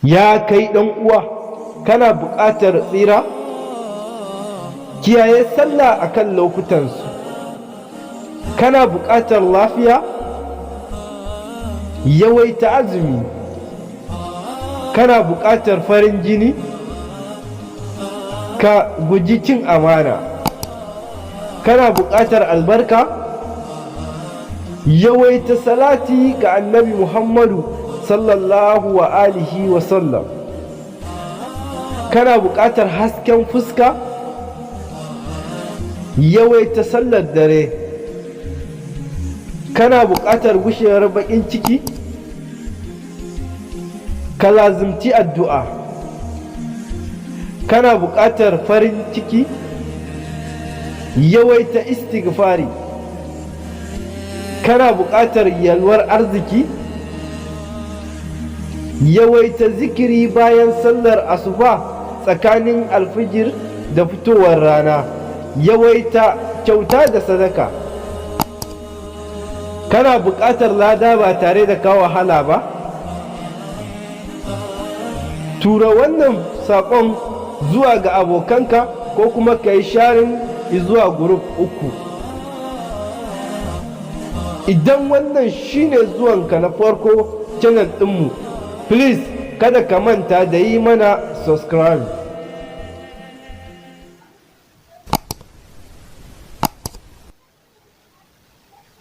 Ya kai ɗan uwa, kana buƙatar tsira? Kiyaye sallah akan lokutansu. Kana buƙatar lafiya? Yawaita azumi. Kana buƙatar farin jini? Ka guji cin amana. Kana buƙatar albarka? Yawaita salati ga Annabi Muhammadu sallallahu wa alihi wa sallam. Kana buƙatar hasken fuska? Yawaita sallar dare. Kana buƙatar gushewar baƙin ciki? Ka lazimci addu'a. Kana buƙatar farin ciki? Yawaita istighfari. Kana buƙatar yalwar arziki? Yawaita zikiri bayan sallar asuba, tsakanin alfijir da fitowar rana. Yawaita kyauta da sadaka. Kana buƙatar lada ba tare da ka wahala ba? Tura wannan saƙon zuwa ga abokanka ko kuma ka yi sharing zuwa group uku. Idan wannan shine zuwanka na farko channel ɗinmu, please kada ka manta da yi mana subscribe.